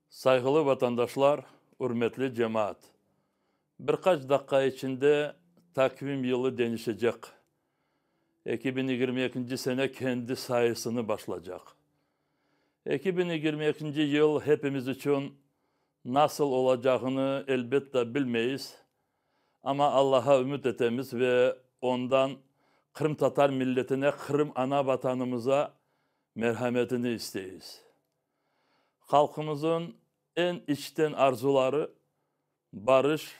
Sayğılı vatandaşlar, ürmetli cemaat! Bir qaç daqqa içinde takvim yılı deñişecek. 2022 sene kendi sayısını başlacaq. 2022 yıl hepimiz içün nasıl olacağını, elbette, bilmeyiz, amma Allaha ümüt etemiz ve Ondan qırımtatar milletine, Qırım ana Vatanımıza merhametini isteyiz. Halqımızın eñ içten arzuları, barış,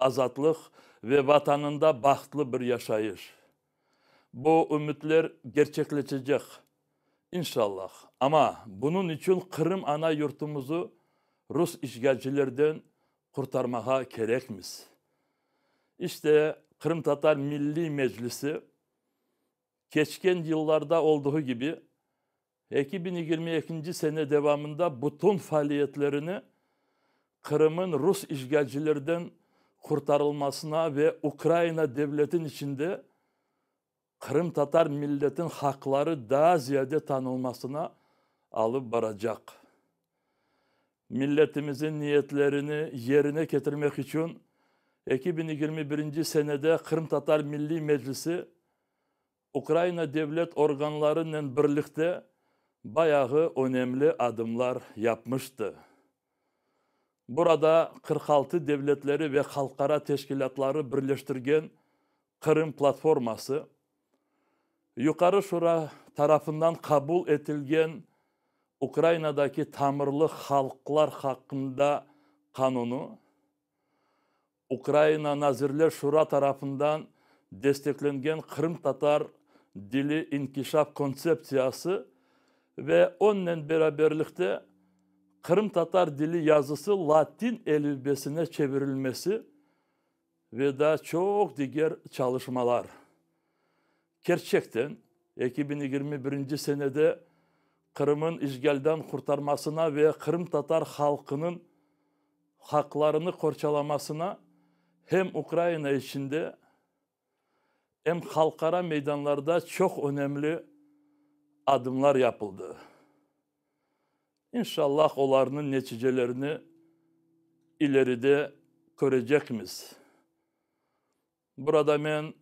azatlıq ve Vatanında bahtlı bir yaşayış. Bu ümütler gerçekleşecek, inşallah. Amma bunıñ içün Qırım ana yurtumızı rus işğalcilerden qurtarmağa kerekmiz. İşte, Qırımtatar Milliy Meclisi keçken yıllarda olduğı kibi, 2022 sene devamında bütün faaliyetlerini Qırım'ın rus işğalcilerden qurtarılmasına ve Ukraina devletin içinde qırımtatar milletin haqları daa ziyade tanılmasına alıp baracaq. Milletimizin niyetlerini yerine ketirmek içün 2021 senede Qırımtatar Milliy Meclisi Ukraina devlet organlarınen birlikte bayağı önemli adımlar yapmıştı. Burada 46 devletleri ve halqara teşkilâtları birleştirgen Qırım platforması, Yuqarı Şura tarafından qabul etilgen Ukrainadaki tamırlı halqlar haqqında qanunı, Ukraina Nazirler Şura tarafından desteklengen Qırımtatar dili inkişaf kontseptsiyası ve onnen beraberlikte qırımtatar dili yazısı latin elifbesine çevirilmesi ve daa çoq diger çalışmalar. Kerçekten, 2021 senede Qırımın işğalden qurtarmasına ve qırımtatar halqınıñ haqlarını qorçalamasına hem Ukraina içinde, em halqara meydanlarda çoq önemli adımlar yapıldı. İnşallah, olarnıñ neticelerini ileride körecekmiz. Burada men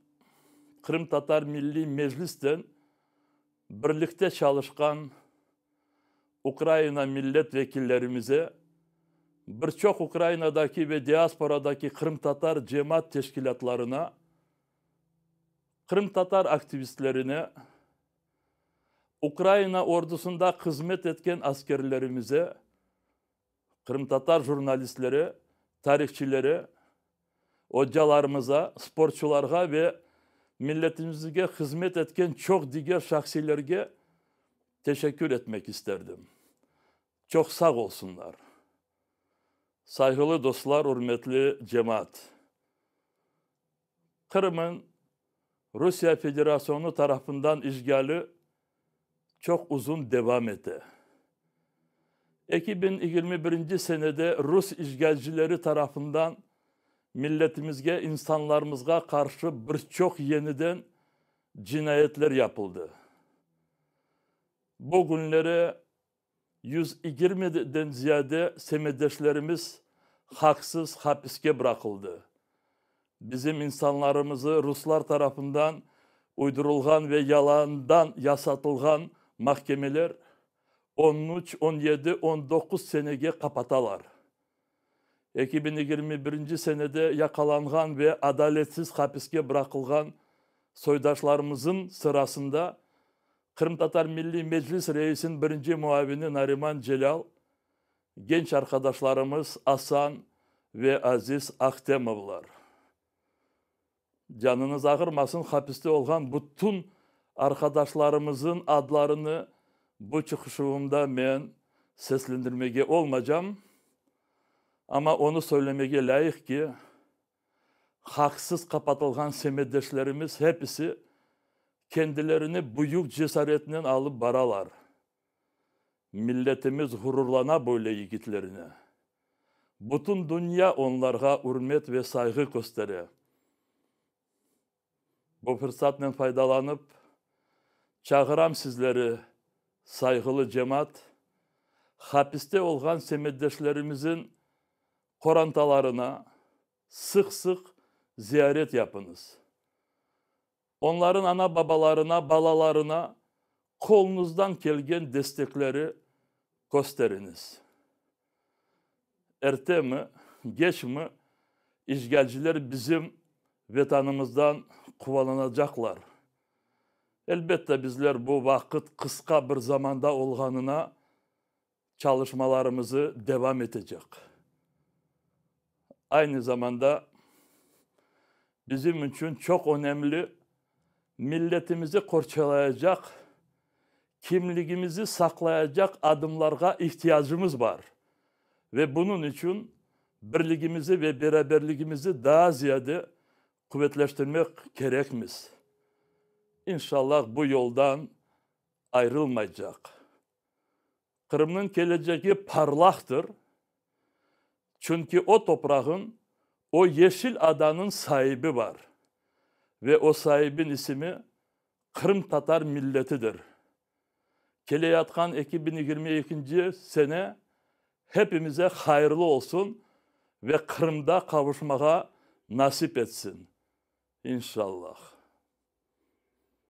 Qırımtatar Milliy Meclisten birlikte çalışqan Ukraina millet vekillerimize, bir çoq Ukrainadaki ve diasporadaki qırımtatar cemaat teşkilâtlarına, qırımtatar aktivistlerine, Ukraina ordusında hızmet etken askerlerimize, qırımtatar jurnalistleri, tarihçileri, ocalarımıza, sportçularğa ve milletimizge hızmet etken çoq diger şahsiylerge teşekkür etmek isterdim. Çoq sağ olsunlar. Sayğılı dostlar, ürmetli cemaat! Qırım'ın Rusiye Federasyonu tarafından işgali çoq uzun devam ete. 2021 senede rus işgalcileri tarafından milletimizge, insanlarımızğa qarşı bir çoq yeniden cinayetler yapıldı. Bu künleri 120'den ziyade semetdeşlerimiz haqsız hapiske bırakıldı. Bizim insanlarımızı ruslar tarafından uydurılğan ve yalandan yasatılğan mahkemeler 13, 17, 19 senege qapatalar. 2021 senede yaqalanğan ve adaletsiz hapiske bırakılğan soydaşlarımızın sırasında Qırımtatar Milliy Meclis reisiniñ birinci muavini Nariman Celâl, genç arqadaşlarımız Asan ve Aziz Ahtemovlar. Canıñız ağırmasın, hapiste olğan bütün arqadaşlarımızın adlarını bu çıqışuvımda men seslendirmege olmacam, amma onı söylemege lâyıq ki, haqsız qapatılğan semetdeşlerimiz hepisi kendilerini büyük cesaretnen alıp baralar. Milletimiz ğururlana böyle yigitlerine. Bütün dünya onlarğa ürmet ve sayğı köstere. Bu fırsatnen faydalanıp, çağıram sizleri, sayğılı cemaat, Hapiste olğan semetdeşlerimizin qorantalarına sıq-sıq ziyaret yapıñız. Onların ana-babalarına, balalarına qoluñızdan kelgen destekleri kösteriñiz. Ertemi, keçmi, işğalciler bizim Vetanımızdan quvalanacaqlar. Elbette, bizler bu vaqıt qısqa bir zamanda olğanına çalışmalarımızı devam etecek. Aynı zamanda bizim içün çoq önemli milletimizi qorçalayacaq, kimligimizi saqlayacaq adımlarğa ihtiyacımız bar ve bunıñ içün birligimizi ve beraberligimizi daa ziyade quvetleştirmek kerekmiz. İnşallah bu yoldan ayrılmaycaq. Qırımnıñ kelecegi parlaqtır, çünki o toprağın, o yeşil adanıñ saibi bar ve o saibin isimi qırımtatar milletidir. Keleyatqan 2022-nci sene hepimize hayırlı olsun ve Qırımda qavuşmağa nasip etsin, inşallah.